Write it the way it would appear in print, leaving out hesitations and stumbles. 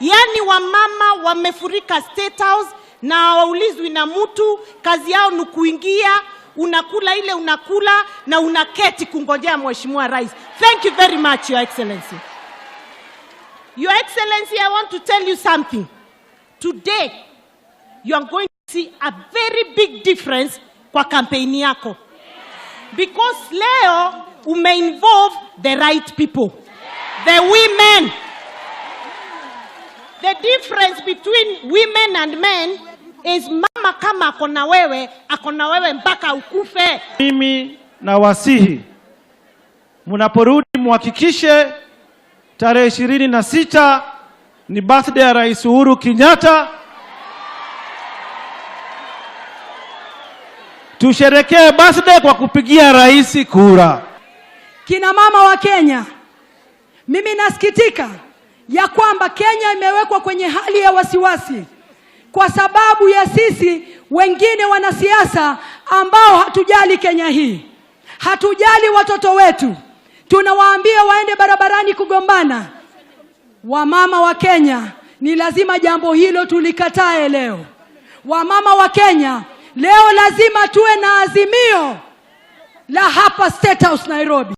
Yaani wamama wamefurika State House na hawaulizwi na mtu, kazi yao ni kuingia, unakula ile unakula na unaketi kungojea Mheshimiwa Rais. Thank you very much, Your Excellency. Your Excellency, I want to tell you something. Today, you are going to see a very big difference kwa kampeni yako. Because leo umeinvolve the right people. The women. The difference between women and men is mama kama ako na wewe, ako na wewe mpaka ukufe. Mimi nawasihi mnaporudi muhakikishe tarehe 26 ni birthday ya Rais Uhuru Kenyatta. Tusherekee birthday kwa kupigia rais kura. Kina mama wa Kenya, mimi nasikitika ya kwamba Kenya imewekwa kwenye hali ya wasiwasi kwa sababu ya sisi wengine wanasiasa ambao hatujali Kenya hii, hatujali watoto wetu, tunawaambia waende barabarani kugombana. Wamama wa Kenya, ni lazima jambo hilo tulikatae leo. Wamama wa Kenya, leo lazima tuwe na azimio la hapa State House Nairobi.